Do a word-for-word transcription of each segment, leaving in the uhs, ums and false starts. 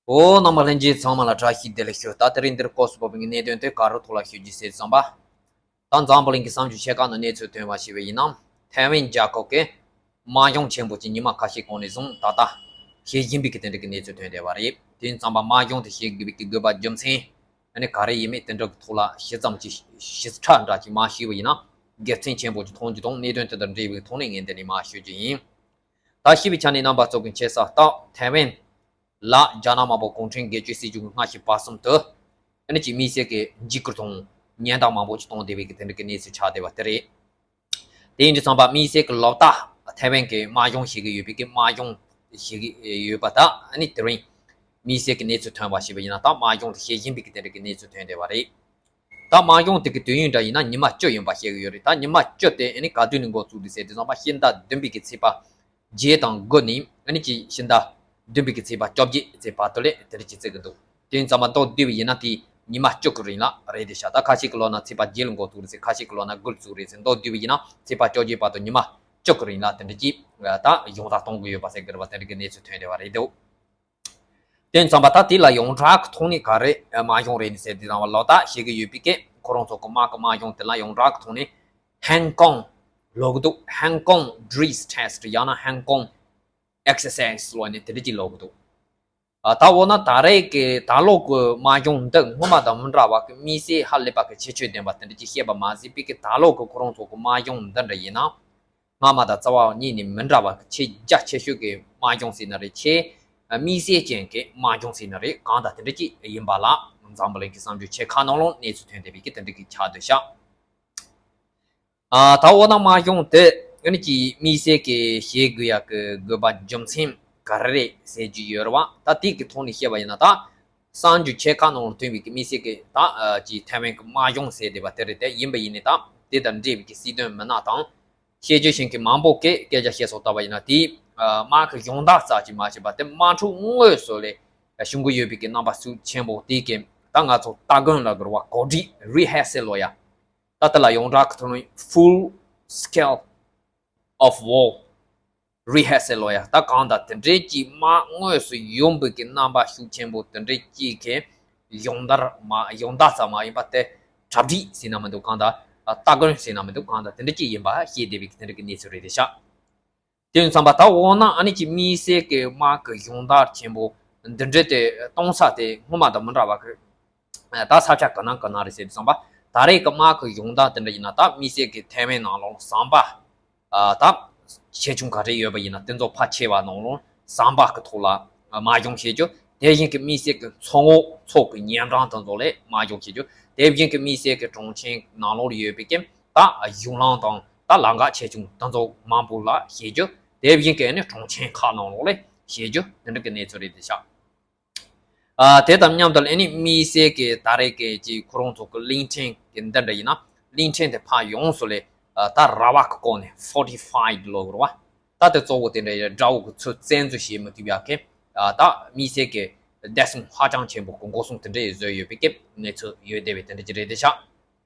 ཨོ། རྣམ་པ་ལྷན་རྒྱས་ཚང་མ་ལ་བཀྲ་ཤིས་བདེ་ལེགས་ཞུ། ད་དེ་རིང་འདིར་སྐོར་སུ་བབས་པའི་གནད་དོན་དེ་ག་རུ་ཐོག་ལ་ཞུ་རྒྱུ་ཟེར་བསམ་པ། ད་འཛམ་བུ་གླིང་གི་གསར་འགྱུར་ཆེ་ཁག་ནང་གནས་ཚུལ་ཐོན་པ་ཞིག་ཡིན་ན། ཐའེ་ཝན་རྒྱལ་ཁབ་ཀྱི་དམག་སྦྱོང་ཆེན་པོ་ཅིག་ཉི་མ་ཁ་ཤས་གོང་ནས་བཟུང་ད་ལྟ་བྱེད་བཞིན་པའི་གི་དེ་འདྲ་གི་གནས་ཚུལ་ཐོན་བསྡད་པ་རེད། དེ་ཡིན་ཙང་པ་དམག་སྦྱོང་དེ་བྱེད་དགོས་པའི་གི་དགོས་པ་རྒྱུ་མཚན་ཨ་ནི་ག་རེ་ཡིན་མིན་དེ་འདྲ་གི་ཐོག་ལ་ཞིབ་ཙམ་ཅིག་ཞིབ་ཕྲ་འདྲ་ཅིག་མ་ཞུས་པ་ཡིན་ན་དགེ་མཚན་ཆེན་པོ་ཅིག་མཐོང་རྒྱུ་དང་གནད་དོན་དེ་དང་འབྲེལ་བའི་ཐོག་ནས་ངས་འདི་ནས་མ་ཞུ་རྒྱུ་ཡིན། ད་ཞུས་པའི་ཆ་ནས་རྣམ་པ་ཚོ་གི་མཁྱེན་གསལ་ལྟར་ཐའེ་ཝན་ལ་རྒྱ་ནག་དམར་པོ་གུང་ཁྲན་སྒེར་གཅོད་སྲིད་བྱུས་ཀྱི་སྔ་ཕྱི་བར་གསུམ་དུ་ཨ་ནི་ཅིག་དམིགས་བསལ་གྱི་འཇིགས་སྐུལ་དང་ཉེན་བརྡ་མང་པོ་ཅིག་གཏོང་བསྡད་པའི་གི་དེ་འདྲ་གི་གནས་ཚུལ་ཆགས་བསྡད་པ་དེ་རེད། དེ་ཡིན་དུས་ཙམ་པ་དམིགས་བསལ་གྱི་ལོ་ལྟར་ཐའེ་ཝན་གྱི་དམག་སྦྱོང་བྱེད་ཀྱི་ཡོད་པའི་གི་དམག་སྦྱོང་བྱེད་ཀྱི་ཡོད་པ་དག་ཨ་ནི་དེ་རིང་དམིགས་བསལ་གྱི་གནས་ཚུལ་ཐོན་པ་ཞིག་ཡིན་ན་ད་དམག་སྦྱོང་དེ་བྱེད་བཞིན་པའི་གི་དེ་འདྲ་གི་གནས་ཚུལ་ཐོན་བསྡད་པ་རེད། ད་དམག་སྦྱོང་དེ་གི་དུས་ཡུན་འདྲ་ཡིན་ན་ཉི་མ་བཅུ་ཡིན་པ་བཤད་ཀྱི་ཡོད་རེད། ད་ཉི་མ་བཅུ་དེ་ཨ་ནི་ག་དུས་ནས་འགོ་བཙུགས་རེད་ཟེར་དུས་ཙམ་པ་ཕྱི་ཟླ་བདུན་པའི་གི་ཚེས་པ་བརྒྱད་དང་དགུ་ནས་ཨ་ནི་ཅིག་ཕྱི་ཟླ་བདུན་པའི་གི་ཚེས་པ་བཅོ་བརྒྱད་ཚེས་བར་དུ་ལས་དེ་འདྲ་ཅིག་བརྩི་གི་འདུག་དེ་ཡིན་ཙམ་པ་མདོར་བསྡུས་པ་ཡིན་ན་དེ་ཉི་མ་བཅུ་གི་རིང་ལ་རེད་དེ་ཤག་ད་ཁ་ཤས་ཀྱི་ལོ་ན་ཚེས་པ་བརྒྱད་ལ་འགོ་བཙུགས་རེད་ཟེར། ཁ་ཤས་ཀྱི་ལོ་ན་དགུ་ལ་བཙུགས་རེད་ཟེར། མདོར་བསྡུས་པ་ཡིན་ན་ཚེས་པ་བཅོ་བརྒྱད་བར་དུ་ཉི་མ་བཅུ་གི་རིང་ལ་དེ་འདྲ་ཅིག་ད་སྦྱོང་བརྡར་གཏོང་གི་ཡོད་པ་ཟེར་གི་རེད་པ། དེ་འདྲ་གི་གནས་ཚུལ་ཐོན་བསྡད་པ་རེད་འདུག་དེ་ཙམ་པ་ད་དེ་ལ་ཡོངས་གྲགས་ཀྱི་ཐོག་ནས་ག་རེ་དམག་སྦྱོང་རེད་ཟེར་དུས་ཙམ་པ་ལོ་ལྟར་བྱེད་ཀྱི་ཡོད་པའི་སྐད་ཁོ་རང་ཚོ་གི་དམག་གི་དམག་སྦྱོང་དེ་ལ་ཡོངས་གྲགས་ཀྱི་ཐོག་ནས་ཧན་ཀོང་ལབ་ཀྱི་འདུག་ཧན་ཀོང་ཌི་རིལ་ཊེ་སི་ཊི་ཡང་ན་ཧན་ཀོང་ཨེག་སར་སའི་ཛི་ལབ་ནས་དེ་འདྲ་ཅིག་ལབ་ཀྱི་འདུག་ད་འོ་ན་ད་རེས་ཀྱི་ད་ལོ་གི་དམག་སྦྱོང་འདི་སྔོན་མ་དང་མི་འདྲ་བ་གི་དམིགས་བསལ་ཧ་ལས་པ་གི་ཁྱད་ཆོས་ལྡན་པ་དེ་འདྲ་ཅིག་བཤད་པ་མ་ཟད་པའི་གི་ད་ལོ་གི་ཁོ་རང་ཚོ་གི་དམག་སྦྱོང་འདི་འདྲ་ཡིན་ན། སྔ་མ་དང་རྩ་བ་ཉིད་ནས་མི་འདྲ་བ་ཆེས་རྒྱ་ཆེ་ཤོས་ཀྱི་དམག་སྦྱོང་ཟེར་ན་རེད། ཆེས་དམིགས་བསལ་ཅན་གྱི་དམག་སྦྱོང་ཟེར་ན་རེད། གང་ལྟར་དེ་འདྲ་ཅིག་ཡིན་པ་ལ་འཛམ་བུ་གླིང་གི་གསར་འགྱུར་ཆེ་ཁག་ནང་ལོགས་གནས་ཚུལ་ཐོན་བསྡད་པའི་གི་དེ་འདྲ་གི་ཆགས་བསྡད་ཤག་ཨ་ད་འོ་ན་དམག་སྦྱོང་དེ་ཨ་ནི་ཅིག་དམིགས་བསལ་གྱི་བྱེད་དགོས་ཡག་གི་དགོས་པ་རྒྱུ་མཚན་ག་རེ་རེད་ཟེར་གྱི་ཡོད་རེད་བ། ད་དེ་གི་ཐོག་ནས་བཤད་པ་ཡིན་ན་ད་གསར་འགྱུར་ཆེ་ཁག་ནང་ལ་ཐོན་པའི་གི་དམིགས་བསལ་གྱི་ད་ཅིག་ཐའེ་ཝན་གྱི་དམག་སྦྱོང་ཟེར་བསྡད་པ་དེ་རེད། དེ་ཡིན་པ་ཡིན་ནའི་ད་དེ་དང་འབྲེལ་བའི་གི་སྲིད་དོན་མི་སྣ་དང་། དཔྱད་བརྗོད་བྱེད་མཁན་མང་པོ་གིས་སྐད་ཆ་བཤད་སོགས་ལྟ་བ་ཡིན་ན་དེའི་དམག་གི་སྦྱོང་བརྡར་རྩ་ཅིག་མ་བྱས་པ་དེ་དམག་འཁྲུག་དངོས་སུ་ལས་བྱུང་གི་ཡོད་པའི་གི་རྣམ་པ་ཤུགས་ཆེན་པོ་དེ་གི་ད་ང་ཚོ་སྟ་གོན་ལབ་དགོས་རེད་བ། གོ་སྒྲིག་རི་ཧར་སལ་ལབ་ཡ། ད་དེ་ལ་ཡོངས་གྲགས་ཀྱི་ཐོག་ནས་full scale of war rehearsal ལབ་ཡ། ད་གང་ལྟར་དེ་འདྲའི་གི་དམག་དངོས་སུ་ཡོང་བའི་གི་རྣམ་པ་ཤུགས་ཆེན་པོ་དེ་འདྲའི་གི་གི་སྦྱོང་བརྡར་མ་སྦྱོང་བརྡར་ཙམ་མ་ཡིན་པ་དེ་གྲ་སྒྲིག་ཟེར་ན་མི་འདུག་གང་ལྟར་སྟ་གོན་ཟེར་ན་མི་འདུག་གང་ལྟར་དེ་འདྲ་གི་ཡིན་པ་ཤེས་བསྡད་པའི་གི་དེ་འདྲ་གི་གནས་ཚུལ་རེད་དེ་ཤག་དེ་ཡིན་ཙམ་པ་ད་འོ་ན་ཨ་ནི་ཅིག་དམིགས་བསལ་གྱི་དམག་གི་སྦྱོང་བརྡར་ཆེན་པོ་འདི་འདྲ་དེ་གཏོང་ས་དེ་སྔོན་མ་དང་མི་འདྲ་བ་གི་ད་ས་ཆ་ག་ན་ག་ན་རེད་ཟེར་དུས་ཙམ་པ་ད་རེས་ཀྱི་དམག་གི་སྦྱོང་བརྡར་དེ་འདྲ་ཡིན་ན་ད་དམིགས་བསལ་གྱི་ཐའེ་ཝན་ནང་ལོགས་ཟམ་པ་ད་ཆེ་ཆུང་ག་རེ་ཡོད་པ་ཡིན་ན་དེ་ཚོ་ཕལ་ཆེ་བ་ནང་ལོགས་ཟམ་པ་གི་ཐོག་ལ་དམག་སྦྱོང་བྱེད་རྒྱུ། དེ་བཞིན་གྱི་དམིགས་བསལ་གྱི་མཚོ་ངོགས་ཕྱོགས་ཀྱི་ཉེ་འགྲམ་དེ་ཚོ་ལ་དམག་སྦྱོང་བྱེད་རྒྱུ། དེ་བཞིན་གྱི་དམིགས་བསལ་གྱི་གྲོང་ཁྱེར་ནང་ལོགས་ཡོད་པའི་གི་ད་གཞུང་ལམ་དང་ད་ལམ་ཁ་ཆེ་ཆུང་དེ་ཚོ་མང་པོ་ལ་བྱེད་རྒྱུ། དེ་བཞིན་གྱི་ཨ་ནི་གྲོང་ཁྱེར་ཁག་ནང་ལོགས་ལ་བྱེད་རྒྱུ་དེ་འདྲ་གི་གནས་ཚུལ་རེད་དེ་ཤག་ཨ་དེ་དང་མཉམ་དུ་ཨ་ནི་དམིགས་བསལ་གྱི་ད་རེས་ཀྱི་ཅིག་ཁོ་རང་ཚོ་གི་གླིང་ཕྲན་གྱི་འདི་འདྲ་ཡིན་ན་གླིང་ཕྲན་དེ་ཕར་ཡོངས་སུ་ལས་ད་ར་བ་གི་སྐོར་ནས་fortified ལབ་དགོས་རེད་བ། ད་དེ་གཙོ་བོ་དེ་འདྲ་ཡི་དགྲ་བོ་གི་ཚུར་བཙན་འཛུལ་བྱེད་མི་ཐུབ་ཡག་གི་ད་དམིགས་བསལ་གྱི་བདེ་སྲུང་ཧ་ཅང་ཆེན་པོ་གི་འགོག་སྲུང་དེ་འདྲ་ཡི་བཟོས་ཡོད་པའི་གི་གནས་ཚུལ་ཡོད་བསྡད་པའི་དེ་འདྲ་ཅིག་རེད་དེ་ཤག་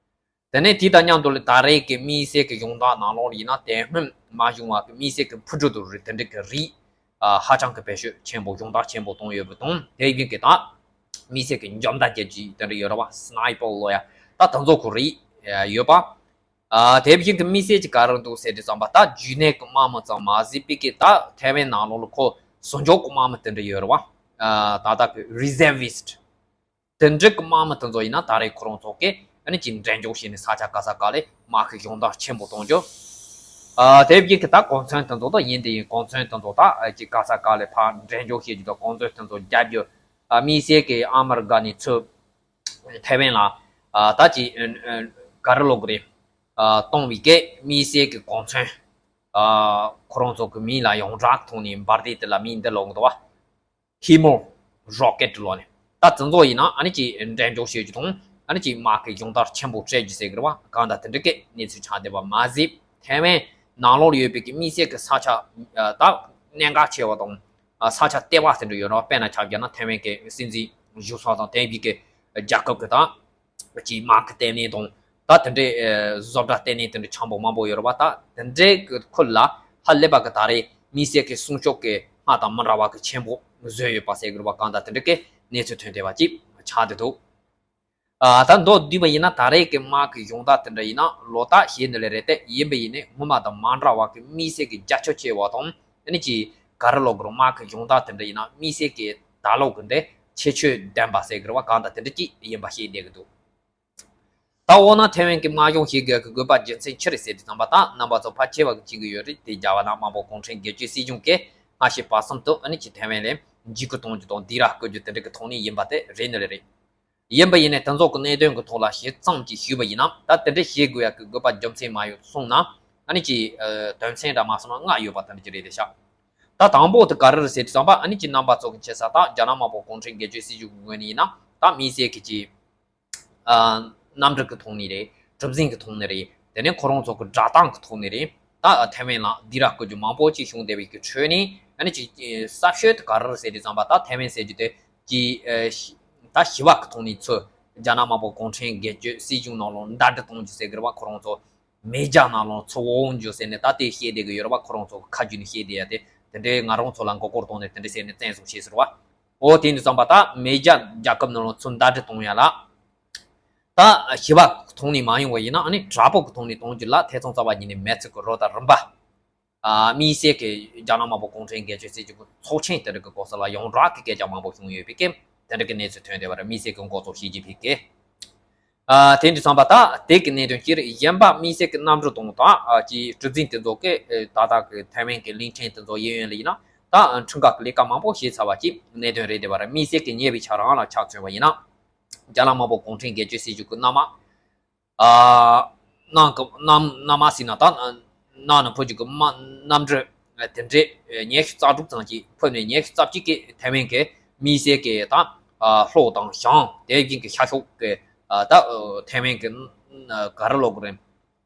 དེ་ནས་དེ་དང་མཉམ་དུ་ལ་ད་རེས་ཀྱི་དམིགས་བསལ་གྱི་སྦྱོང་བརྡར་ནང་ལོགས་ཡིན་ན་དེ་སྔོན་མ་བྱུང་བ་གི་དམིགས་བསལ་གྱི་འཕུར་གྲུ་དང་རི་དེ་འདྲ་གི་རིགས་ཧ་ཅང་གི་བེད་སྤྱོད་ཆེན་པོ་སྦྱོང་བརྡར་ཆེན་པོ་བཏང་ཡོད་པ་དང་དེ་བཞིན་གྱི་ད་དམིགས་བསལ་གྱི་འཇོམས་དར་རྒྱག་རྒྱུ་དེ་འདྲ་ཡོད་རེད་བ། སི་ནའི་པར་ལབ་ཡ། ད་དེ་ཚོ་གི་རིགས་ཡོད་པ། དེ་བཞིན་གྱི་དམིགས་བསལ་གྱི་ག་རེ་འདུག་ཟེར་དུས་ཙམ་པ་ད་རྒྱུན་གནས་ཀྱི་དམག་མི་ཙམ་མ་ཟད་པའི་གི་ད་ཐའེ་ཝན་ནང་ལོགས་ལ་ཁོ་ཟུར་འཇོག་གི་དམག་མི་དེ་འདྲ་ཡོད་རེད་བ། ད་ལྟ་གི་རི་ཛར་བིསི་ཊི། དེ་འདྲ་གི་དམག་མི་དེ་ཚོ་ཡིན་ན་ད་རེས་ཁོ་རང་ཚོ་གིས་ཨ་ནི་ཅིག་འགྲན་ཞུགས་བྱས་ནས་ས་ཆ་ག་ས་ག་ལ་དམག་གི་སྦྱོང་བརྡར་ཆེན་པོ་གཏོང་རྒྱུ། ཨ་དེ་བཞིན་གྱི་ད་གོ་མཚོན་དེ་ཚོ་ད་ཡིན་དེ་ཡིན། གོ་མཚོན་དེ་ཚོ་ད་ཨ་ཅིག་ག་ས་ག་ལ་ཕར་འགྲན་ཞུགས་བྱེད་རྒྱུ་དང་གོ་མཚོན་དེ་ཚོ་རྒྱག་རྒྱུ། ཨ་དམིགས་བསལ་གྱི་ཨ་མི་རི་ཀ་ནས་ཚུར་ཐའེ་ཝན་ལ་ཨ་ད་ཅིག་ག་རེ་ལབ་དགོས་རེད། ཨ་གཏོང་བའི་གི་དམིགས་བསལ་གྱི་གོ་མཚོན། ཨ་ཁོ་རང་ཚོ་གི་མིང་ལ་ཡོངས་གྲགས་ཐོག་ནས་འབར་མདེལ་དེ་ལ་མིང་འདི་ལབ་ཀྱི་འདུག་བ། ཧི་མོ་རོ་ཀེ་ཊི་ལབ་ནས། ད་དེ་ཚོ་ཡིན་ན་ཨ་ནི་ཅིག་འགྲན་ཞུགས་བྱེད་རྒྱུ་དང་ཨ་ནི་ཅིག་དམག་གི་སྦྱོང་བརྡར་ཆེན་པོ་སྤྲད་རྒྱུ་ཟེར་གི་རེད་བ། གང་ལྟར་དེ་འདྲ་གི་གནས་ཚུལ་ཆགས་བསྡད་པ་མ་ཟད་ཐའེ་ཝན་ནང་ལོགས་ཡོད་པའི་གི་དམིགས་བསལ་གི་ས་ཆ་ད་གནད་འགག་ཆེ་བ་དང་ས་ཆ་ལྟེ་བ་དེ་འདྲ་ཡོད་རེད་བ། དཔེར་ན་ཆ་བཞག་ན་ཐའེ་ཝན་གི་སྲིད་འཛིན་བཞུགས་ས་དང་དེ་བཞིན་གི་རྒྱལ་ཁབ་གི་ད། ཀྱི་དམག་གི་ལྟེ་གནས་དང་ད་དེ་འདྲའི་བཟོ་གྲྭ་ལྟེ་གནས་དེ་འདྲའི་ཆེན་པོ་མང་པོ་ཡོད་རེད་བ། ད་དེ་འདྲའི་གི་ཁུལ་ལ་ཧ་ལས་པ་གི་ད་རེས་དམིགས་བསལ་གྱི་སྲུང་སྐྱོབ་ཀྱི་སྔར་དང་མི་འདྲ་བ་གི་ཆེན་པོ་ བཟོས་ཡོད་པ་ཟེར་དགོས་རེད་པ། གང་ལྟར་དེ་འདྲ་གི་གནས་ཚུལ་ཐོན་བསྡད་པ་ཅིག་ཆགས་བསྡད་འདུག་ཨ། ད་མདོར་བསྡུས་པ་ཡིན་ན། ད་རེས་ཀྱི་དམག་གི་གཞུང་དག་དེ་འདྲ་ཡིན་ན་ལོ་རྟགས་བཞེས་ནི་ལས་རེད་དེ། ཡིན་པ་ཡིན་ནའི་སྔོན་མ་དང་མ་འདྲ་བ་གི་དམིགས་བསལ་གྱི་རྒྱ་ཁྱོན་ཆེ་བ་དང་། ཨ་ནི་ཅིག་ག་རེ་ལབ་དགོས་རེད། དམག་གི་གཞུང་དག་དེ་འདྲ་ཡིན་ན་དམིགས་བསལ་གྱི་ད་ལོ་གི་འདི་ཁྱད་ཆོས་ལྡན་པ་ཟེར་དགོས་རེད་པ། གང་ལྟར་དེ་འདྲ་ཅིག་ཡིན་པ་ཤེས་བསྡད་ཀྱི་འདུག་ད་འོ་ན་ཐའེ་ཝན་གྱི་དམག་སྦྱོང་བྱེད་དགོས་ཀྱི་དགོས་པ་རྒྱུ་མཚན་ཅི་རེད་ཟེར་དུས་ཙམ་པ། ད་རྣམ་པ་ཚོ་ཕལ་ཆེ་བ་གིས་མཁྱེན་གྱི་ཡོད་རེད། དེ་རྒྱ་ནག་དམར་པོ་གུང་ཁྲན་སྒེར་གཅོད་སྲིད་གཞུང་གིས་སྔ་ཕྱི་བར་གསུམ་དུ་ཨ་ནི་ཅིག་ཐའེ་ཝན་ལ་འཇིགས་སྐུལ་གཏོང་རྒྱུ་དང་སྡིགས་ར་བསྐུལ་རྒྱུ་དེ་འདྲ་གི་ཐོག་ནས་ཡིན་པ་དེ་རེད་ནི་ལས་རེད། ཡིན་པ་ཡིན་ནའི་དེ་ཚོ་གི་གནད་དོན་གྱི་ཐོག་ལ་ཞིབ་ཙམ་ཅིག་ཞུས་པ་ཡིན་ན། ད་དེ་འདྲ་བྱེད་དགོས་ཡག་གི་དགོས་པ་རྒྱུ་མཚན་མ་ཡོང་གསུངས་ན། ཨ་ནི་ཅིག་ཨ། དོན་ཚན་འདྲ་མ་སོང་ན་ལྔ་ཡོད་པ་དེ་འདྲ་ཅིག་རེད་དེ་ཤག་ད་དང་པོ་དེ་ག་རེ་རེད་ཟེར་དུས་ཙམ་པ། ཨ་ནི་ཅིག་རྣམ་པ་ཚོ་གིས་མཁྱེན་གསལ་ལྟར་རྒྱ་ནག་དམར་པོ་གུང་ཁྲན་སྒེར་གཅོད་སྲིད་གཞུང་གི་ངོས་ནས་ཡིན་ན། ད་དམིགས་བསལ་གྱི་ཅིག་ཨ། གནམ་གྲུ་གི་ཐོག་ནས་རེད། གྲུ་གཟིངས་ཀྱི་ཐོག་ནས་རེད། དེ་ནས་ཁོ་རང་ཚོ་གི་དྲ་ཐག་གི་ཐོག་ནས་རེད། ད་ཐའེ་ཝན་ལ་སྡིགས་ར་བསྐུལ་རྒྱུ་མང་པོ་ཅིག་བྱུང་བསྡད་པའི་གི་ཁྲོད་ནས། ཨ་ནི་ཅིག་གསར་ཤོས་དེ་ག་རེ་རེད་ཟེར་དུས་ཙམ་པ། ད་ཐའེ་ཝན་ཟེར་རྒྱུ་དེ་ཅིག་ཨ། ཞི། ད་ཞི་བ་གི་ཐོག་ནས་ཚུར་རྒྱ་ནག་དམར་པོ་གུང་ཁྲན་སྒེར་གཅོད་སྲིད་གཞུང་ནང་ལོགས་ཟླ་སྒྲིལ་གཏོང་རྒྱུ་ཟེར་གི་རེད་པ། ཁོ་རང་ཚོ་མེ་རྒྱལ་ནང་ལོགས་ཚུར་འོང་རྒྱུ་ཟེར་ནས་ད་དེ་བཤད་བསྡད་གི་ཡོད་རེད་པ། ཁོ་རང་ཚོ་གི་ཁ་རྒྱུན་ནས་བཤད་བསྡད་ཡ་དེ། དེ་འདྲའི་ང་རང་ཚོ་ལ་མགོ་སྐོར་གཏོང་ནས་དེ་འདྲ་ཟེར་ནས་བཙན་བཟུང་བྱས་ཟེར་བ། འོ། དེ་ཡིན་དུས་ཙམ་པ་ད་མེ་རྒྱལ་རྒྱལ་ཁབ་ནང་ལོགས་ཚུར་ཟླ་སྒྲིལ་གཏོང་ཡ་ལ། ད་ཞི་བ་གི་ཐོག་ནས་མ་ཡོང་བ་ཡིན་ན། ཨ་ནི་དྲག་པོ་གི་ཐོག་ནས་གཏོང་རྒྱུ་ལ་ཐེ་ཚོམ་རྩ་བ་ཉིད་ནས་མེད་ཚུལ་གྱི་རོ་ད་རིམ་པ། ཨ། དམིགས་བསལ་གྱི་རྒྱ་ནག་དམར་པོ་གུང་ཁྲན་སྒེར་གཅོད་སྲིད་གཞུང་གི་ཚོགས་ཆེན་དེ་རིགས་ཀྱི་སྐོར་ལ་ཡོངས་གྲགས་ཀྱི་སྐད་ཆ་མང་པོ་བྱུང་ཡོད་པའི་སྐད། དེ་འདྲ་གི་གནས་ཚུལ་ཐོན་བསྡད་པ་རེད། དམིགས་བསལ་གྱི་འགོ་གཙོ་ཞི་ཅིན་ཕིང་གིས། ཨ། དེ་ཡིན་དུས་ཙམ་པ་ད་དེ་གི་གནད་དོན་གཅིག་རེད། གཞན་པ་དམིགས་བསལ་གྱི་གནམ་གྲུ་དང་། ད་ཨ། ཅིག་གྲུ་གཟིངས་དེ་ཚོ་གི། ཨ། ད་ལྟ་གི་ཐའེ་ཝན་གྱི་གླིང་ཕྲན་དེ་ཚོ་གཡས་གཡོན་ལ་ཡིན་ན། ད་ཨ། འཕྲུལ་ཁང་གི་ལས་ཀ་མང་པོ་བྱས་ཚར་བ་ཅིག་གནད་དོན་རེད་བསྡད་པ་རེད། དམིགས་བསལ་གྱི་ཉེ་བའི་ཆར་རང་ལ་ཆ་མཚོན་པ་ཡིན་ན། རྒྱ་ནག་དམར་པོ་གུང་ཁྲན་སྒེར་གཅོད་སྲིད་གཞུང་གི་གནམ་དམག་ཨ། གནམ་གྱི་གནམ་གནམ་དམག་ཟེར་ན་ད། གནམ་ནས་འཕུར་རྒྱུ་གི་དམག་གནམ་གྲུ་དེ་འདྲས་ཉི་ཤུ་རྩ་དྲུག་ཙམ་ཅིག་འཕུར་ནས། ཉི་ཤུ་རྩ་གཅིག་གིས་ཐའེ་ཝན་གྱི་དམིགས་བསལ་གྱི་ད། ཨ། ལྷོ་དང་བྱང་དེ་བཞིན་གྱི་ཤར་ཕྱོགས་ཀྱི། ཨ། ད་ཐའེ་ཝན་གྱི། ཨ། ག་རེ་ལབ་དགོས་རེད།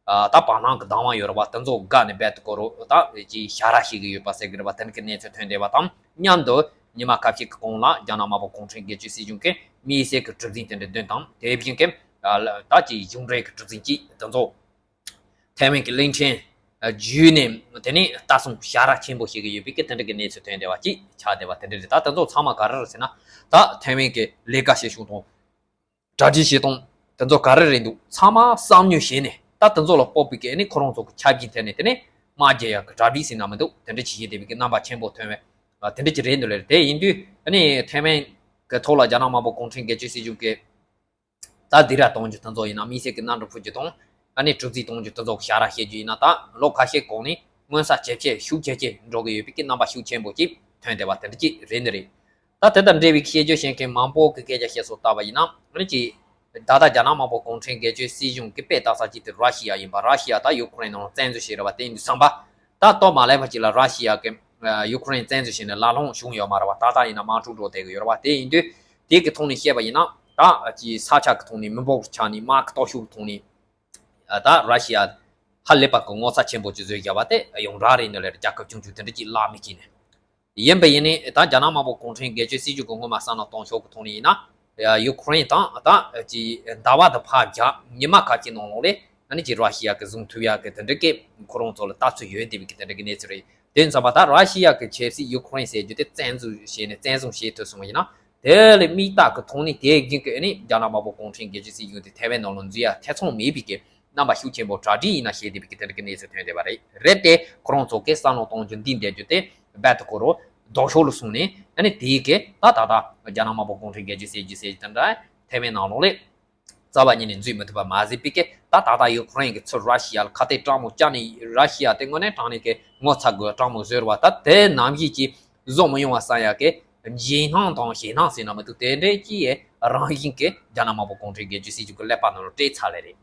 ཨ། ད་བར་སྣང་གི་བདག་དབང་ཡོད་རེད་པ། དེ་ཚོ་བཀག་ནས་རྦད་དེ་ཁོ་རང་ད་ཅིག་ཞ་ར་བྱེད་ཀྱི་ཡོད་པ་ཟེར་གྱི་རེད་པ། དེ་འདྲ་གི་གནས་ཚུལ་ཐོན་བསྡད་པ་དང་མཉམ་དུ། ཉི་མ་ཁ་ཤས་ཀྱི་གོང་ལ་རྒྱ་ནག་དམར་པོ་གུང་ཁྲན་སྒེར་གཅོད་སྲིད་གཞུང་གིས་དམིགས་བསལ་གྱི་གྲུ་གཟིངས་དེ་འདྲ་བཏོན་དང་། དེ་བཞིན་གྱི། ཨ། ད་ཅིག་གཞུང་འབྲེལ་གྱི་གྲུ་གཟིངས་ཅིག་དེ་ཚོ་ཐའེ་ཝན་གྱི་གླིང་ཕྲན་བརྒྱུད་ནས། དེ་ནས་ལྟ་སྲུང་ཞ་ར་ཆེན་པོ་བྱེད་ཀྱི་ཡོད་པའི་གི་དེ་འདྲ་གི་གནས་ཚུལ་ཐོན་བསྡད་པ་ཅིག་ཆགས་བསྡད་པ་དེ་འདྲ་རེད། ད་དེ་ཚོ་ཚང་མ་ག་རེ་རེད་ཟེར་ན། ད་ཐའེ་ཝན་གྱི་ལས་ཀ་བྱེད་ཕྱོགས་དང་། གྲ་སྒྲིག་བྱེད་སྟངས་དེ་ཚོ་ག་རེ་རེད་འདུག་ཚང་མ་བསམ་བློ་བྱས་ནས། ད་དེ་ཚོ་ལ་དཔག་པའི་གི་ཨ་ནི་ཁོ་རང་ཚོ་གི་ཆ་རྐྱེན་ཐད་ནས། དེ་ནས་དམག་རྒྱག་ཡག་གི་གྲ་སྒྲིག་ཟེར་ན་མི་འདུག་དེ་འདྲ་ཅིག་བྱེད་བསྡད་པའི་གི་རྣམ་པ་ཆེན་པོ་ཐོན་བས། ཨ། དེ་འདྲ་ཅིག་རེད་འདུག་ལེ། དེ་ཡིན་དུས་ཨ་ནི་ཐའེ་ཝན་གྱི་ཐོག་ལ་རྒྱ་ནག་དམར་པོ་གུང་ཁྲན་སྒེར་གཅོད་སྲིད་གཞུང་གིས་ད་སྡིགས་ར་གཏོང་རྒྱུ་དེ་ཚོ་ཡིན་ན། དམིགས་བསལ་གྱི་གནམ་གྲུ་འཕུར་རྒྱུ་དང་། ཨ་ནི་གྲུ་གཟིངས་གཏོང་རྒྱུ་དེ་ཚོ་གི་ཞ་ར་བྱེད་རྒྱུ་ཡིན་ན། ད་ལོ་ཁ་ཤས་གོང་ནས་མངོན་གསལ་ཇེ་ཆེ་ཤུགས་ཇེ་ཆེ་འགྲོ་གི་ཡོད་པའི་གི་རྣམ་པ་ཤུགས་ཆེན་པོ་ཅིག་ཐོན་བསྡད་པ་དེ་འདྲ་ཅིག་རེད་ནི་རེད། ད་དེ་དང་འབྲེལ་བའི་བཤད་རྒྱུ་བཤད་མཁན་མང་པོ་གི་སྐད་ཆ་བཤད་སྲོལ་ལྟ་བ་ཡིན་ན། ཨ་ནི་ཅིག་ད་ལྟ་རྒྱ་ནག་དམར་པོ་གུང་ཁྲན་སྒེར་གཅོད་སྲིད་གཞུང་གི་དཔེ་ལྟ་ས་ཅིག་དེ་ར་ཤི་ཡ་ཡིན་པ། ར་ཤི་ཡ་ད་ཡུ་ཁུ་རེན་ནང་བཙན་འཛུལ་བྱས་རེད་པ། དེ་ཡིན་དུས་ཙམ་པ། ད་ལྟོ་མ་ལེགས་པ་ཅིག་ལ་ར་ཤི་ཡ་གིས་ཡུ་ཁུ་རེན་བཙན་འཛུལ་བྱས་ནས་ལ་ལོང་བྱུང་ཡོད་མ་རེད་པ། ད་ལྟ་ཡིན་ན་དམག་འཁྲུག་འགྲོ་བསྡད་ཀྱི་ཡོད་རེད་པ། དེ་ཡིན་དུས་དེ་གི་ཐོག་ནས་བཤད་པ་ཡིན་ན། ད་ཅིག་ས་ཆ་གི་ཐོག་ནས། མི་འབོར་གྱི་ཆ་ནས། དམག་གི་སྟོབས་ཤུགས་ཀྱི་ཐོག་ནས། ད་ར་ཤི་ཡ་ཧ་ལས་པ་གི་ངོ་ཚ་ཆེན་པོ་ཅིག་བཟོས་བཞག་པ་དེ་ཡོངས་གྲགས་རེད་ནི་ལེ། རྒྱལ་ཁབ་ཆུང་ཆུང་དེ་འདྲ་ཅིག་བརླག་མི་བྱེད་ནས། ཡིན་པ་ཡིན་ནའི་ད་རྒྱ་ནག་དམར་པོ་གུང་ཁྲན་སྒེར་གཅོད་སྲིད་གཞུང་གིས་སྔོན་མ་བསམ་བློ་གཏོང་ཕྱོགས་ཀྱི་ཐོག་ནས་ཡིན་ན། ཡུ་ཁུ་རེན་དང་ད་ཅིག་ཟླ་བ་དང་ཕར་རྒྱབ་ཉི་མ་ཁ་ཤས་ནང་ལོགས་ལ། ཨ་ནི་ཅིག་ར་ཤི་ཡ་གིས་བཟུང་ཐུབ་ཡག་གི་དེ་འདྲ་གི་ཁོ་རང་ཚོ་ལ་ལྟ་ཚུལ་ཡོད་བསྡད་པའི་གི་དེ་འདྲ་གི་གནས་ཚུལ་རེད། དེ་ཡིན་ཙམ་པ་ད་ར་ཤི་ཡ་གི་ཆབ་སྲིད་ཡུ་ཁུ་རེན་ཟེར་རྒྱུ་དེ་བཙན་འཛུལ་བྱས་ནས་བཙན་བཟུང་བྱས་ཐུབ་སོང་བ་ཡིན་ན། དེ་ལས་དམིགས་རྟགས་ཀྱི་ཐོག་ནས་དེ་བཞིན་གྱི་ཨ་ནི་རྒྱ་ནག་དམར་པོ་གུང་ཁྲན་སྒེར་གཅོད་སྲིད་གཞུང་དེ་ཐའེ་ཝན་ནང་ལ་འཛུལ་ཡག་ཐེ་ཚོམ་མེད་པའི་གི་རྣམ་པ་ཤུགས་ཆེན་པོ་གྲ་སྒྲིག་ཡིན་ན་བྱས་བསྡད་པའི་གི་དེ་འདྲ་གི་གནས་ཚུལ་ཐོན་བསྡད་པ་རེད། རེད་དེ། ཁོ་རང་ཚོ་གིས་བསམ་བློ་གཏོང་རྒྱུ་འདི་འདྲ་རྒྱུ་དེ་རྦད་དེ་ཁོ་རང་ལྡོག་ཕྱོགས་ལ་སོང་ནས། ཨ་ནི་དེའི་གི་ད་ད་ལྟ་རྒྱ་ནག་དམར་པོ་གུང་ཁྲན་སྒེར་གཅོད་སྲིད་གཞུང་ཟེར་རྒྱུ་དེ་འདྲ་ཐའེ་ཝན་ནང་ལོགས་ལ་རྩ་བ་ཉིད་ནས་འཛུལ་མི་ཐུབ་པ་མ་ཟད་པའི་གི། ད་ད་ལྟ་ཡུ་ཁུ་རེན་གྱིས་ཚུར་ར་ཤི་ཡ་ལ་ཁ་གཏད་དྲང་མོ་བཅག་ནས། ར་ཤི་ཡ་དེ་དངོས་གནས་དྲང་གནས་ཀྱི་ངོ་ཚ་དགོས། དྲང་མོ་བཟོས་རེད་པ། ད་དེ་ནམ་ཞིག་ཅིག་བཟོ་མི་ཡོང་བ་བསམ་ཡག་གི་འཇིགས་སྣང་དང་ཞེད་སྣང་ཟེར་ན་མི་འདུག་དེ་འདྲའི་ཅིག་ཡ་རང་བཞིན་གྱིས་རྒྱ་ནག་དམར་པོ་གུང་ཁྲན་སྒེར་གཅོད་སྲིད་གཞུང་གི་ཀླད་པ་ནང་ལ་སྤྲད་ཚར་ལེ་རེད།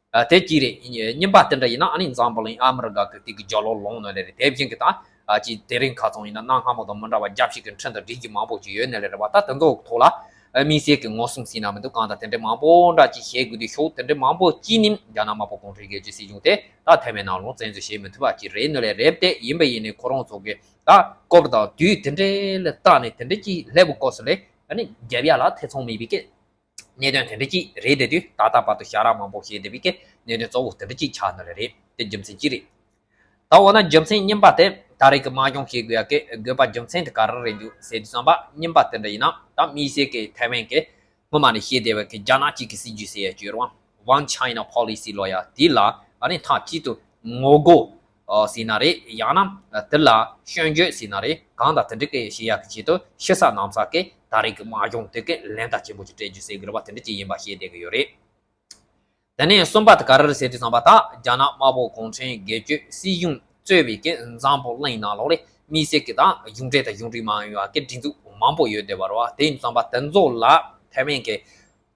ཨ། དེ་གཅིག་རེད། གཉིས་པ་དེ་འདྲ་ཡིན་ན། ཨ་ནི་འཛམ་བུ་གླིང་ཨ་མི་རི་ཀ་གི་དེ་གི་རྒྱབ་ལོགས་ལངས་ནི་ལེ་རེད། དེ་བཞིན་གྱི་ད། ཨ། ཅིག་དེ་རིང་ཁ་སང་ཡིན་ན་གནའ་སྔ་མོ་དང་མི་འདྲ་བ་རྒྱལ་སྤྱི་གི་འཕྲིན་དང་སྒྲིག་གཞི་མང་པོ་ཅིག་ཡོད་ནི་ལེ་རེད་པ། ད་དེ་ཚོ་གི་ཐོག་ལ། ཨ། དམིགས་བསལ་གྱི་ངོ་སྲུང་ཟེར་ན་མི་འདུག་གང་ལྟར་དེ་འདྲའི་མང་པོ་འདྲ་ཅིག་བྱེད་དགོས་དུས། ཕྱོགས་དེ་འདྲའི་མང་པོ་ཅིག་ནས་རྒྱ་ནག་དམར་པོ་གུང་ཁྲན་སྒེར་གཅོད་སྲིད་གཞུང་དེ་ད་ཐའེ་ཝན་ནང་ལོགས་བཙན་འཛུལ་བྱེད་མི་ཐུབ་པ་ཅིག་རེད་ནི་ལེ་རེད་དེ། ཡིན་པ་ཡིན་ནའི་ཁོ་རང་ཚོ་གི་ད་སྐབས་དང་དུས་དེ་འདྲའི་ལ་བལྟས་ནས། དེ་འདྲ་ཅིག་སླེབས་པའི་སྐབས་སུ་ལ། ཨ་ནི་རྒྱབ་ཡག་ལ་ཐེ་ཚོམ་མེད་པའི་གི་གནད་དོན་དེ་འདྲ་ཅིག་རེད་བསྡད་དུས། ད་ལྟ་བར་དུ་ཞབས་བྲོ་མང་པོ་བྱས་བསྡད་པའི་གི་གནད་དོན་གཙོ་བོ་དེ་འདྲ་ཅིག་ཆགས་ནི་ལེ་རེད། དེ་རྒྱུ་མཚན་གཅིག་རེད། ད་འོ་ན་རྒྱུ་མཚན་གཉིས་པ་དེ་ད་རེས་ཀྱི་དམག་སྦྱོང་བྱེད་དགོས་ཡ་གི་དགོས་པ་རྒྱུ་མཚན་དེ་ག་རེ་རེད་འདུག་ཟེར་དུས་ཙམ་པ། གཉིས་པ་དེ་འདྲ་ཡིན་ན་ད་དམིགས་བསལ་གྱི་ཐའེ་ཝན་གྱི་སྔོན་མ་ནས་བཤད་བསྡད་པའི་གི་རྒྱ་ནག་གཅིག་གི་སྲིད་ཇུས་ཟེར་ཡ་ཅིག་ཡོད་རེད་བ། One China Policy ལབ་ཡ་དེ་ལ་ཨ་ནི་མཐའ་གཅིག་ཏུ་ངོ་རྒོལ་ཨ་ཟེར་ན་རེད། ཡང་ན་དེ་ལ་སྐྱོན་བརྗོད་ཟེར་ན་རེད། གང་དང་དེ་འདྲ་གི་བྱེད་ཡག་གི་ཆེད་དུ་ཕྱི་ས་ནང་ས་གི་ད་རེས་ཀྱི་དམག་སྦྱོང་དེ་གི་ལན་རྟགས་ཆེན་པོ་ཅིག་སྤྲད་རྒྱུ་ཟེར་གི་རེད་བ། དེ་འདྲ་ཅིག་ཡིན་པ་བཤད་བསྡད་གི་ཡོད་རེད། དེ་ནས་གསུམ་པ་དེ་ག་རེ་རེད་ཟེར་དུས་ཙམ་པ། ད་རྒྱ་ནག་དམར་པོ་གུང་ཁྲན་སྒེར་གཅོད་སྲིད་གཞུང་གཙོས་པའི་གི་འཛམ་བུ་གླིང་ནང་ལོགས་ལ་དམིགས་བསལ་གི་ད་གཞུང་འབྲེལ་དང་གཞུང་འབྲེལ་མ་ཡིན་པ་གི་སྒྲིག་འཛུགས་མང་པོ་ཡོད་བསྡད་པ་རེད་བ། དེ་ཡིན་དུས་ཙམ་པ་དེ་ཚོ་ལ་ཐའེ་ཝན་གི་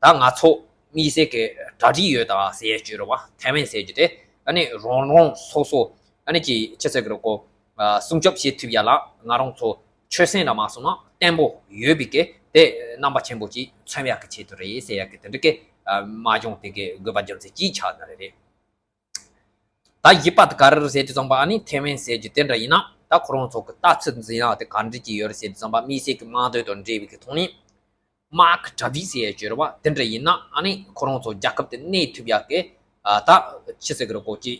ད་ང་ཚོ་དམིགས་བསལ་གྱི་གྲ་སྒྲིག་ཡོད་ད་ཟེར་ཡས་ཅིག་རེད་བ། ཐའེ་ཝན་ཟེར་རྒྱུ་དེ་ཨ་ནི་རང་རང་སོ་སོ་ཨ་ནི་ཅིག་ཅི་ཟེར་གི་རེད་གོ། ཨ་སྲུང་སྐྱོབ་བྱེད་ཐུབ་ཡ་ལ་ང་རང་ཚོ་ཆོད་སེམས་ར་མ་སོང་ན་བརྟན་པོ་ཡོད་པའི་གི་དེ་རྣམ་པ་ཆེན་པོ་ཅིག་མཚོན་ཡག་གི་ཆེད་དུ་རེད་ཟེར་ཡག་གི་དེ་འདྲ་གི་ཨ་དམག་སྦྱོང་དེ་གི་དགོས་པ་རྒྱུ་མཚན་གཅིག་ཆགས་ན་རེད་རེད། ད་བཞི་པ་དེ་ག་རེ་རེད་ཟེར་དུས་ཙམ་པ། ཨ་ནི་ཐའེ་ཝན་ཟེར་རྒྱུ་དེ་འདྲ་ཡིན་ན་ད་ཁོ་རང་ཚོ་གི་ལྟ་ཚུལ་འཛིན་ཡག་དེ་ག་འདྲ་ཅིག་ཡོད་རེད་ཟེར་དུས་ཙམ་པ། དམིགས་བསལ་གི་དམག་དོན་དང་འབྲེལ་བའི་གི་ཐོག་ནས་དམག་གི་གྲ་སྒྲིག་ཟེར་ཡ་ཅིག་ཡོད་རེད་བ། དེ་འདྲ་ཡིན་ན་ཨ་ནི་ཁོ་རང་ཚོ་རྒྱལ་ཁབ་དེ་གནས་ཐུབ་ཡག་གི་ཨ་ད་ཅི་ཟེར་གི་རེད་གོ་ཅིག་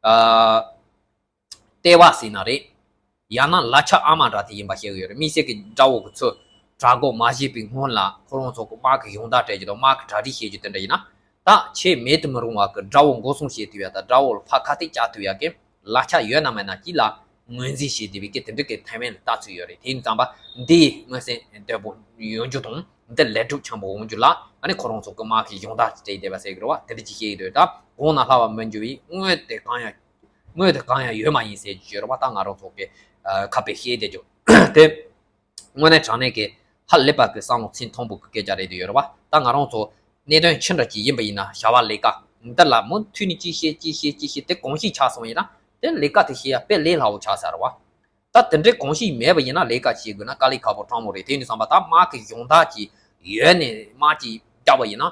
ཨ་ལྟེ་བ་ཟེར་ན་རེད། ཡང་ན་ལག་ཆ་ཨ་མ་འདྲ་དེ་ཡིན་པ་བཤད་གི་ཡོད་རེད། དམིགས་བསལ་གི་དགྲ་བོ་གི་ཚུར་དྲག་རྒོལ་མ་བྱས་པའི་སྔོན་ལ་ཁོ་རང་ཚོ་གི་དམག་གི་སྦྱོང་བརྡར་སྤྲད་རྒྱུ་དང་དམག་གི་གྲ་སྒྲིག་བྱེད་རྒྱུ་དེ་འདྲ་ཡིན་ན། ད་ཆེས་མེད་དུ་མི་རུང་བ་གི་དགྲ་བོ་འགོག་སྲུང་བྱེད་ཐུབ་ཡ་དང་དགྲ་བོ་ལ་ཕར་ཁ་གཏད་བཅག་ཐུབ་ཡ་གི་ལག་ཆ་ཡོད་ན་མེད་ན་གཅིག་ལ་ངོས་འཛིན་བྱེད་བསྡད་པའི་གི་དེ་འདྲ་གི་ཐའེ་ཝན་ལ་ལྟ་ཚུལ་ཡོད་རེད། དེ་ཡིན་ཙམ་པ་འདི་མངོན་གསལ་དོད་པོ་ཡོང་རྒྱུ་དང་འདི་ལས་སྒྲུབ་ཆེན་པོ་འོང་རྒྱུ་ལ་ཨ་ནི་ཁོ་རང་ཚོ་གི་དམག་གི་སྦྱོང་བརྡར་སྤྲད་བསྡད་པ་ཟེར་གི་རེད་བ། དེ་འདྲ་ཅིག་བཤད་ཀྱི་འདུག་ད་གོང་ན་ལྷ་བ་མི་འགྱུར་བའི་དངོས་དེ་གང་ཡང་དངོས་དེ་གང་ཡང་ཡོད་མ་ཡིན་ཟེར་གྱི་ཡོད་རེད་བ། ད་ང་རང་ཚོ་གི་ཨ་ཁ་དཔེ་བཤད་བསྡད་རྒྱུ་དེ། དངོས་གནས་དྲང་གནས་ཀྱི་ཧ་ལས་པ་གི་བསམ་བློ་ཚིམ་ཐོན་པོ་གི་སྐད་ཆ་རེད་དེ་ཡོད་རེད་བ། ད་ང་རང་ཚོ་གནད་དོན་ཆི་འདྲ་ཅིག་ཡིན་པ་ཡིན་ན་བྱ་བ་ལས་ཀ་འདི་ལ་མུ་མཐུད་ནས་ཅིག་བཤད་ཅིག་བཤད་ཅིག་བཤད་དེ་གོམས་གཤིས་ཆགས་སོང་བ་ཡིན་ན་དེ་ལས་ཀ་དེ་བྱེད་ཡ་དཔེ་ལས་སླ་བོ་ཆགས་ས་རེད་བ། ད་དེ་འདྲའི་གོམས་གཤིས་མེད་པ་ཡིན་ན་ལས་ཀ་བྱེད་དགོས་ན་དཀའ་ལས་ཁག་པོ་དྲང་མོ་རེད། དེ་ཡིན་དུས་ཙམ་པ་ད་དམག་གི་སྦྱོང་བརྡར་ཅིག་ཡོད་ནས་དམག་ཅིག་རྒྱག་པ་ཡིན་ན་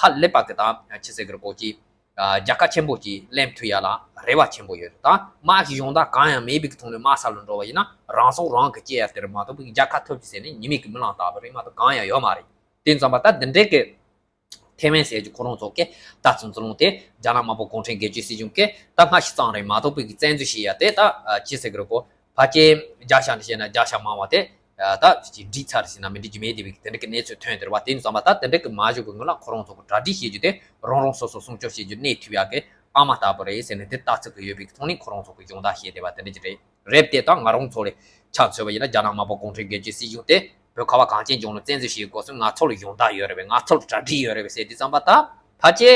ཧ་ལས་པ་གི་ད་ཆི་ཟེར་གི་རེད་གོ་ཅིག་རྒྱལ་ཁ་ཆེན་པོ་ཅིག་ལེན་ཐུབ་ཡ་ལ་རེ་བ་ཆེན་པོ་ཡོད་རེད། ད་དམག་གི་སྦྱོང་བརྡར་གང་ཡང་མེད་པའི་གི་ཐོག་ནས་དམག་ས་ལ་འགྲོ་བ་ཡིན་ན་རང་སྲོག་རང་གིས་བཅད་ཡ་དེ་རེད་མ་གཏོགས་པའི་རྒྱལ་ཁ་ཐོབ་ཀྱི་ཟེར་ནས་ཉི་མའི་གི་རྨི་ལམ་ལྟ་བུ་རེད་མ་གཏོགས་གང་ཡང་ཡོད་མ་རེད། དེ་ཡིན་དུས་ཙམ་པ་ད་འདི་འདྲའི་གི་ཐའེ་ཝན་ཟེར་རྒྱུ་ཁོ་རང་ཚོ་གི་ལྟ་ཚུལ་འཛིན་ལུགས་དེ་རྒྱ་ནག་དམར་པོ་གུང་ཁྲན་སྒེར་གཅོད་སྲིད་གཞུང་གི་ད་སྔ་ཕྱི་ཙམ་རེད་མ་གཏོགས་པའི་གི་བཙན་འཛུལ་བྱེད་ཡ་དེ་ད་ཅི་ཟེར་གི་རེད་གོ། ཕལ་ཆེར་བརྒྱ་ཆ་ནས་བཤད་ན་བརྒྱ་ཆ་མང་བ་དེ་ད་ཅིག་འགྲིག་ཚར་ཟེར་ན་མི་འགྲིག་རྒྱུ་མེད་དེ་བའི་དེ་འདྲ་གི་གནས་ཚུལ་ཐོན་དེ་རེད་བ། དེ་ཡིན་དུས་ཙམ་པ་ད་དེ་འདྲ་གི་མ་བྱུང་གི་སྔོན་ལ་ཁོ་རང་ཚོ་གི་གྲ་སྒྲིག་བྱེད་རྒྱུ་དེ་རང་རང་སོ་སོ་སྲུང་སྐྱོབ་བྱེད་རྒྱུ་གནས་ཐུབ་ཡ་གི་ཨ་མ་ལྟ་བུ་རེད་ཟེར་ནས་དེ་ལྟ་ཚུལ་གི་ཡོད་པའི་གི་ཐོག་ནས་ཁོ་རང་ཚོ་གི་སྦྱོང་བརྡར་བྱས་བསྡད་པ་དེ་འདྲ་ཅིག་རེད། རེད་དེ་ད་ང་རང་ཚོ་ལས་ཆ་མཚོན་པ་ཡིན་ན་རྒྱ་ནག་དམར་པོ་གུང་ཁྲན་སྒེར་གཅོད་སྲིད་གཞུང་དེ་བོད་ཁ་བ་གངས་ཅན་ལྗོངས་ལ་བཙན་འཛུལ་བྱེད་དགོས་སོང་། ང་ཚོ་ལ་སྦྱོང་བརྡར་ཡོད་རེད་བས། ང་ཚོ་ལ་གྲ་སྒྲིག་ཡོད་རེད་བས་ཟེར་དུས་ཙམ་པ་ད་ཕལ་ཆེར་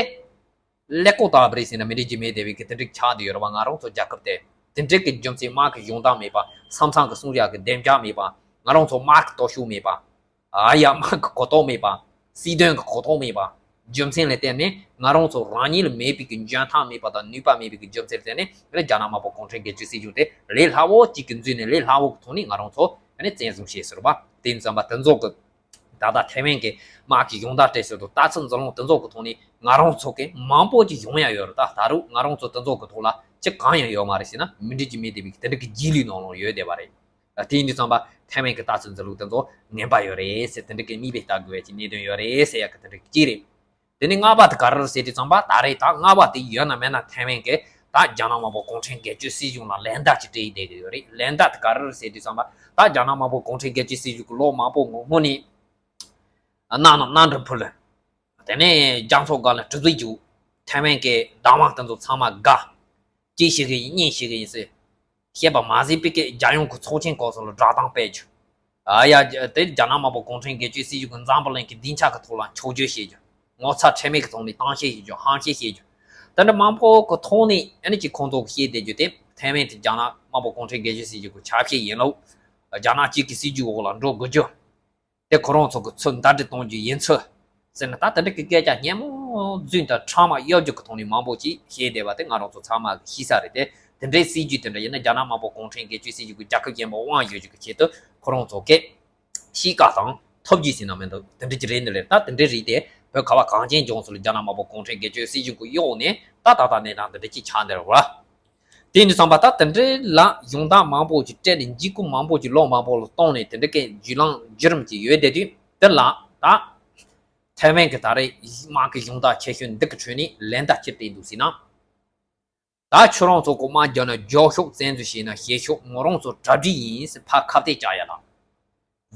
ཀླད་ཀོར་ལྟ་བུ་རེད་ཟེར་ན་མི་འགྲིག་རྒྱུ་མེད་དེ་བས་གི་དེ་འདྲ་ཆགས་བསྡད་ཡོད་རེད་བ། ང་རང་ཚོ་རྒྱལ་ཁབ་དེ་དེ་འདྲ་གི་རྒྱུ་མཚན་དམག་གི་སྦྱོང་བརྡར་མེད་པ། ས་མཚམས་གི་སྲུང་ཡག་གི་བདེ་འཇགས་མེད་པ། ང་རང་ཚོ་དམག་གི་སྟོབས་ཤུགས་མེད་པ། ཨ་ཡ་དམག་གི་གོ་རྟོགས་མེད་པ། སྲིད་དོན་གི་གོ་རྟོགས་མེད་པ། རྒྱུ་མཚན་ལ་བརྟེན་ནས་ང་རང་ཚོ་རང་ཉིད་ལ་མེད་པའི་གི་འཇོན་ཐང་མེད་པ་དང་ནུས་པ་མེད་པའི་གི་རྒྱུ་མཚན་ལ་བརྟེན་ནས་རྒྱ་ནག་དམར་པོ་གུང་ཁྲན་སྒེར་གཅོད་སྲིད་གཞུང་དེ་ལས་སླ་བོ་གཅིག་གི་འཛུལ་ནས་ལས་སླ་བོ་གི་ཐོག་ནས་ང་རང་ཚོ་བཙན་བཟུང་བྱས་ཟེར་བ། དེ་ཡིན་ཙམ་པ་དེ་ཚོ་གི་ད་ལྟ་ཐའེ་ཝན་གི་དམག་གི་སྦྱོང་བརྡར་སྤྲད་ཟེར་དུས་ལྟ་ཚུལ་འཛིན་ལུགས་དེ་ཚོ་གི་ཐོག་ནས་ང་རང་ཚོ་གི་མང་པོ་ཅིག་ཡོང་ཡ་ཡོད་རེད། ད་ད་རུང་ང་རང་ཚོ་དེ་ཚོ་གི་ཐོག་ལ་ཅི་གང་ཡང་ཡོད་མ་རེད་ཟེར་ན་མི་འགྲིག་རྒྱུ་མེད་དེ་བས་གི་དེ་འདྲ་གི་རྗེས་ལུས་ནང་ལོགས་ཡོད་བསྡད་པ་རེད། དེ་ཡིན་དུས་ཙམ་པ་ཐའེ་ཝན་གྱི་ལྟ་ཚུལ་འཛིན་ལུགས་དེ་ཚོ་ངན་པ་ཡོད་རེད་ཟེར་དེ་འདྲ་གི་མིག་དཔེ་ལྟ་དགོས་པའི་གནད་དོན་ཡོད་རེད་ཟེར་ཡག་གི་དེ་འདྲ་གི་གཅིག་རེད། དེ་ནས་ལྔ་པ་དེ་ག་རེ་རེད་ཟེར་དུས་ཙམ་པ་ད་རེས་ད་ལྔ་པ་དེ་ཡོད་ན་མེད་ན་ཐའེ་ཝན་གྱི་ད་རྒྱ་ནག་དམར་པོ་གུང་ཁྲན་སྒེར་གཅོད་སྲིད་གཞུང་ལ་ལན་བརྡ་ཅིག་སྤྲད་ཡི་བསྡད་ཀྱི་ཡོད་རེད། ལན་བརྡ་དེ་ག་རེ་རེད་ཟེར་དུས་ཙམ་པ་ད་རྒྱ་ནག་དམར་པོ་གུང་ཁྲན་སྒེར་གཅོད་སྲིད་གཞུང་གི་ལོ་མང་པོ་སྔོན་ནས་གནམ་ནང་གནམ་གྲུ་ཕུལ། དེ་ནས་རྒྱ་མཚོ་སྒང་ལ་གྲུ་གཟིངས་རྒྱུག་ཐའེ་ཝན་གྱི་བདག་དབང་དེ་ཚོ་ཚང་མ་དགའ། གཅིག་བྱེད་ཀྱི་ཡིན་གཉིས་བྱེད་ཀྱི་ཡིན་ཟེར། བཤད་པ་མ་ཟིན་པའི་སྐད་རྒྱལ་ཡོངས་ཀྱི་ཚོགས་ཆེན་སྐབས་སུ་ལ་བསྒྲགས་གཏམ་སྤེལ་རྒྱུ། ཨ་ཡ་དེ་རྒྱ་ནག་དམར་པོ་གུང་ཁྲན་སྒེར་གཅོད་སྲིད་གཞུང་གི་འཛམ་བུ་གླིང་གི་སྡིངས་ཆ་གི་ཐོག་ལ་འཁྱོག་བརྗོད་བྱེད་རྒྱུ། ངོ་ཚ་ཁྲེལ་མེད་ཀྱི་ཐོག་ནས་གཏམ་བཤད་བྱེད་རྒྱུ། ཧམ་བཤད་བྱེད་རྒྱུ། དེ་འདྲ་མང་པོ་གི་ཐོག་ནས་ཨ་ནི་ཅིག་ཁོང་ཚོ་གི་བཤད་བསྡད་རྒྱུ་དེ་ཐའེ་ཝན་དེ་རྒྱ་ནག་དམར་པོ་གུང་ཁྲན་སྒེར་གཅོད་སྲིད་གཞུང་གི་ཆ་བྱད་ཡིན་ལུགས། རྒྱ་ནག་གཅིག་གི་སྲིད་ཇུས་འོག་ལ་འགྲོ་དགོས་རྒྱུ། དེ་ཁོ་རང་ཚོ་གི་ཚུར་ཟླ་སྒྲིལ་གཏོང་རྒྱུ་ཡིན་ཚུལ། ཟེར་ན་ད་དེ་འདྲ་གི་སྐད་ཆ་སྙན་མོ་རྫུན་དང་ཕྲ་མ་གཡོ་སྒྱུ་གི་ཐོག་ནས་མང་པོ་ཅིག་བཤད་བསྡད་པ་དེ་ང་རང་ཚོ་ཚང་མ་གི་ཤེས་ས་རེད་དེ། དེ་འདྲའི་སྲིད་ཇུས་དེ་འདྲ་ཡིན་ན་རྒྱ་ནག་དམར་པོ་གུང་ཁྲན་སྒེར་གཅོད་སྲིད་ཇུས་ཀྱི་རྒྱལ་ཁབ་གཞན་པ་དབང་ཡོད་རྒྱུ་གི་ཆེད་དུ་ཁོ་རང་ཚོ་གི་གཤིས་ཀ་དང་ཐབས་ཇུས་ཟེར་ན་མི་འདུག་དེ་འདྲ་ཅིག་རེད་འདི་རེད། ད་དེ་འདྲ་རེད་དེ་བོད་ཁ་བ་གངས་ཅན་ལྗོངས་སུ་ལ་རྒྱ་ནག་དམར་པོ་གུང་ཁྲན་སྒེར་གཅོད་སྲིད་ཇུས་ཀྱི་གཡོག་ནས་ད་ད་ལྟ་གནས་སྟངས་དེ་འདྲ་ཅིག་ཆགས་འདིར་བ། དེ་ཡིན་དུས་ཙམ་པ་ད་དེ་འདྲའི་ལ་སྦྱོང་བརྡར་མང་པོ་ཅིག་སྤྲད་ནས་འཇིགས་སྐུལ་མང་པོ་ཅིག་ལོ་མང་པོ་ལ་བཏང་ནས་དེ་འདྲ་གི་བརྒྱུད་ལམ་བརྒྱུད་རིམ་ཅིག་ཡོད་བསྡད་དུས་འདི་ལ་ད་ཐའེ་ཝན་གྱི་ད་རེས་དམག་གི་སྦྱོང་བརྡར་ཆེ་ཤོས་འདི་གི་ཁྲོད་ནས་ལན་བརྡ་ཅི་སྤྲད་འདུག་ཟེར་ན། ད་ཁྱོད་རང་ཚོ་གོ་མ་རྒྱ་ནག་རྒྱག་ཤོག་བཙན་འཛུལ་བྱས་ན་བྱེད་ཤོག་ང་རང་ཚོ་གྲ་སྒྲིག་ཡིན་ཟེར་ཕར་ཁ་གཏད་བཅག་ཡ་ལ།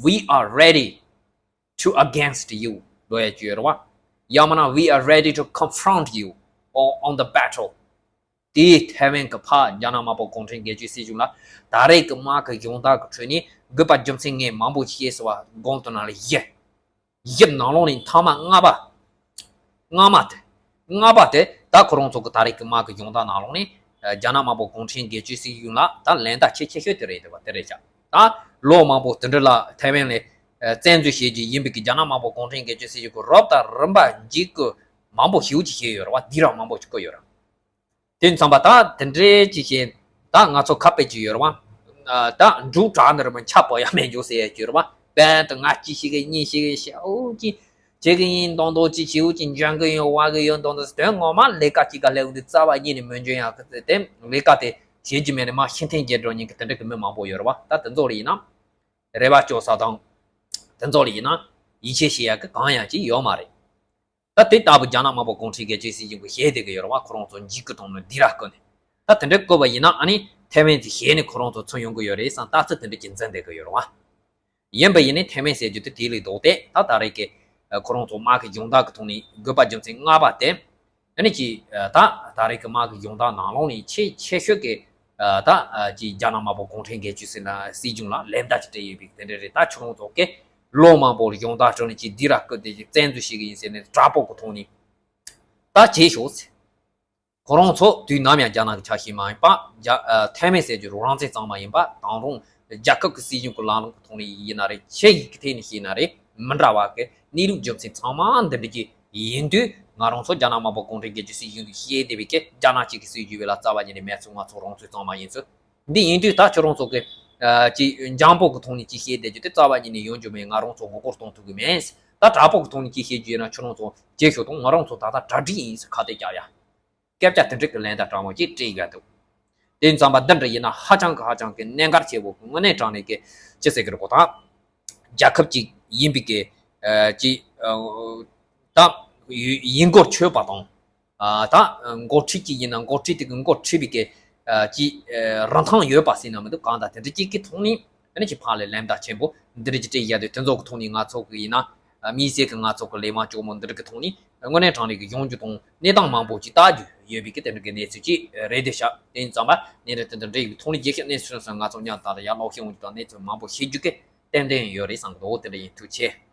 We are ready to against you ལོ་ཡ་བརྗོད་རེད་བ། ཡང་མིན་ན། We are ready to confront you on on the battle. དེའི་ཐའེ་ཝན་གྱི་ཕར་རྒྱ་ནག་དམར་པོ་གུང་ཁྲན་སྒེར་གཅོད་སྲིད་གཞུང་ལ་ད་རེས་ཀྱི་དམག་གི་སྦྱོང་བརྡར་གྱི་ཁྲོད་ནས་དགོས་པ་རྒྱུ་མཚན་ངས་མང་པོ་བཤད་ཟེར་བ་དགོངས་དོན་ནང་ལ་ཡེ། ཡིབ་ནང་ལོགས་ནས་མཐའ་མ་ལྔ་པ། ལྔ་མ་དེ། ལྔ་པ་དེ་ད་ཁོ་རང་ཚོ་གི་ད་རེས་ཀྱི་དམག་གི་སྦྱོང་བརྡར་ནང་ལོགས་ནས་རྒྱ་ནག་དམར་པོ་གུང་ཁྲན་སྒེར་གཅོད་སྲིད་གཞུང་ལ་ད་ལན་བརྡ་ཆེས་ཆེ་ཤོས་དེ་རེད་འདུག་བ། དེ་རེད་ཤག་ད་ལོ་མང་པོ་དེ་འདྲ་ལ་ཐའེ་ཝན་ལ་བཙན་འཛུལ་བྱེད་རྒྱུ་ཡིན་པའི་གི་རྒྱ་ནག་དམར་པོ་གུང་ཁྲན་སྒེར་གཅོད་སྲིད་གཞུང་གི་རོབ་དང་རིམ་པ་འཇིག་གི་མང་པོ་ཞེ་པོ་ཅིག་བྱས་ཡོད་རེད་བ། འདི་རང་མང་པོ་ཅིག་བཀོད་ཡོད་རེད། དེ་ཙམ་པ་ད་དེ་འདྲའི་ཅིག་བྱས་ད་ང་ཚོ་ཁ་དཔེ་ཅིག་ཡོད་རེད་བ། ད་འབྲུག་བྲག་འདི་རུ་མ་ཆ་པོ་ཡ་མེད་འཇུག་ཟེར་ཡ་ཅིག་ཡོད་རེད་བ། བན་དུ་ང་ཅི་ཞིག་གི་གཉིས་ཞིག་གི་ཤ་འུ་ཅི་བྱེད་གི་ཡིན་མདོག་མདོག་ཅི་བྱེད་འུ་ཅི་འཇོན་གི་ཡོད་བ་གི་ཡོད་མདོག་མདོག་དོན་ངོ་མ་ལས་ཀ་ཅིག་ག་ལས་འུ་འདི་རྩ་བ་ཉིད་ནས་མི་འཇོན་ཡ་གི་དེ་ལས་ཀ་དེ་བྱེད་རྒྱུ་མེད་ནས་མ་ཤི་འཐེན་རྒྱལ་འགྲོ་ཉིན་གི་དེ་འདྲ་གི་མི་མང་པོ་ཡོད་རེད་བ། ད་དེ་ཚོ་ལ་ཡིན་ན་རེ་བ་བཅོལ་ས་དང་། དེ་ཚོ་ལ་ཡིན་ན་ཡིད་ཆེས་བྱེད་ཡ་གི་གང་ཡང་ཅིག་ཡོད་མ་རེད། ད་དེ་ལྟ་བུ་རྒྱ་ནག་དམར་པོ་གུང་ཁྲན་སྒེར་གཅོད་སྲིད་གཞུང་གིས་བཤད་བསྡད་ཀྱི་ཡོད་རེད་བ། ཁོ་རང་ཚོ་འཇིགས་སྐུལ་བཏང་ནས་སྡིགས་ར་བསྐུལ་ནས། ད་དེ་འདྲ་བསྐུལ་བ་ཡིན་ན་ཨ་ནི་ཐའེ་ཝན་དེ་ཞེད་ནས་ཁོ་རང་ཚོ་ཚུར་ཡོང་གི་ཡོད་རེད་བསམ་ལྟ་ཚུལ་དེ་འདྲ་ཅིག་འཛིན་བསྡད་ཀྱི་ཡོད་རེད་བ། ཡིན་པ་ཡིན་ནའི་ཐའེ་ཝན་ཟེར་རྒྱུ་དེ་དེ་ལས་ལྡོག་སྟེ་ད་ད་རེས་ཀྱི་ཁོ་རང་ཚོ་དམག་གི་སྦྱོང་བརྡར་གྱི་ཐོག་ནས་དགོས་པ་རྒྱུ་མཚན་ལྔ་པ་དེ། ཨ་ནི་ཅིག་ད་ད་རེས་ཀྱི་དམག་གི་སྦྱོང་བརྡར་ནང་ལོགས་ནས་ཆེས་ཆེ་ཤོས་ཀྱི་ད་ཅིག་རྒྱ་ནག་དམར་པོ་གུང་ཁྲན་སྒེར་གཅོད་ཟེར་ན་སྲིད་གཞུང་ལ་ལན་བརྡ་ཅིག་སྤྲད་ཡོད་པའི་དེ་འདྲ་རེད། ད་ཁྱོད་རང་ཚོ་གིས་ལོ་མང་པོ་སྦྱོང་བརྡར་སྤྲོད་ནས་ཅིག་སྡིགས་ར་བསྐུལ་ཏེ་ཅིག་བཙན་འཛུལ་བྱེད་ཀྱི་ཡིན་ཟེར་ནས་དྲག་པོ་གི་ཐོག་ནས་ད་བྱེད་ཤོག་ཟེར། ཁོ་རང་ཚོ་དུས་ནམ་ཡང་རྒྱ་ནག་གི་ཆ་ཤས་མ་ཡིན་པ། རྒྱ་ཨ་ཐའེ་ཝན་ཟེར་རྒྱུ་རང་བཙན་གཙང་མ་ཡིན་པ་དང་། རང་རྒྱལ་ཁབ་ཀྱི་སྲིད་གཞུང་གི་ལམ་ལུགས་ཀྱི་ཐོག་ནས་ཡིན་ན་རེད། ཆེ་ཡིག་གི་ཐད་ནས་བཤད་ན་རེད། མི་འདྲ་བ་གི་གནས་ལུགས་རྒྱུ་མཚན་ཚང་མ་འདི་འདྲ་ཅིག་ཡིན་དུས་ང་རང་ཚོ་རྒྱ་ནག་དམར་པོ་གུང་ཁྲན་སྒེར་གཅོད་སྲིད་གཞུང་གིས་བཤད་བསྡད་པའི་གི་རྒྱ་ནག་གཅིག་གི་སྲིད་ཇུས་བས་ལ་རྩ་བ་ཉིད་ནས་མེད་ཚུལ། ང་ཚོ་རང་ཚོའི་གཙང་མ་ཡིན་ཚུལ། འདི་ཡིན་དུས་ད་ཁྱོད་རང་ཚོ་གི་ཨ་ཅིག་འཇམ་པོ་གི་ཐོག་ནས་ཅིག་བཤད་བསྡད་རྒྱུ་དེ་རྩ་བ་ཉིད་ནས་ཡོང་རྒྱུ་མེད། ང་རང་ཚོ་མགོ་སྐོར་གཏོང་ཐུབ་གི་མེད། ད་དྲག་པོ་གི་ཐོག་ནས་ཅིག་བཤད་རྒྱུ་ཡིན་ན་ཁྱོད་རང་ཚོ་བྱེད་ཤོག་དང་། ང་རང་ཚོ་ད་ལྟ་གྲ་སྒྲིག་ཡིན་ཟེར་ཁ་གཏད་བཅག་ཡ། སྐད་ཆ་དེ་འདྲ་གི་ལན་དང་དྲང་མོ་ཅིག་སྤྲད་ཡ་འདུག་དེ་ཙམ་པ་འདི་འདྲ་ཡིན་ན་ཧ་ཅང་གི་ཧ་ཅང་གི་གནད་འགག་ཆེ་བོ་གི་དངོས་གནས་དྲང་གནས་ཀྱི་ཅི་ཟེར་གི་རེད་གོ། ད་རྒྱལ་ཁབ་ཅིག་ཡིན་པའི་གི་ཨ་ཅིག་ཨ་ད་ཡུ་ཡིན་སྐོར་ཆོད་པ་དང་། ཨ་ད་འགོ་ཁྲིད་ཅིག་ཡིན་ན་འགོ་ཁྲིད་དེ་གི་འགོ་ཁྲིད་པའི་གི་ཨ་ཅིག་ཨ་རིན་ཐང་ཡོད་པ་ཟེར་ན་མི་འདུག་གང་ལྟར་དེ་འདྲ་ཅིག་གི་ཐོག་ནས་ཨ་ནི་ཅིག་ཕར་ལ་ལན་བརྡ་ཆེན་པོ་འདི་འདྲ་ཅིག་སྤྲད་ཡ་དེ། དེ་ཚོ་གི་ཐོག་ནས་ང་ཚོ་གི་ཡིན་ན་ཨ་དམིགས་བསལ་གི་ང་ཚོ་གི་ལས་དབང་སྐྱོང་མོ་འདི་འདྲ་གི་ཐོག་ནས་དངོས་གནས་དྲང་གནས་ཀྱི་ཡོང་རྒྱུ་དང་གནས་སྟངས་མང་པོ་ཅིག་ལྟ་རྒྱུ་ཡོད་པའི་གི་དེ་འདྲ་གི་གནས་ཚུལ་ཅིག་རེད་དེ་ཤག་དེ་ཡིན་ཙང་པ་གནས་རི་དེ་འདྲ་འདྲ་ཡོད་པའི་ཐོག་ནས་རྒྱལ་ཁབ་གནས་ཚུལ་སོང་ང་ཚོ་མཉམ་དུ་ཡར་ཀློག་ཤེས་ཡོང་རྒྱུ་དང་གནས་ཚུལ་མང་པོ་ཤེས་རྒྱུ་གི་ཏན་ཏན་ཡོད་རེད་བསམ་གི་འདུག་དེ་འདྲ་ཡིན། ཐུགས་རྗེ་ཆེ།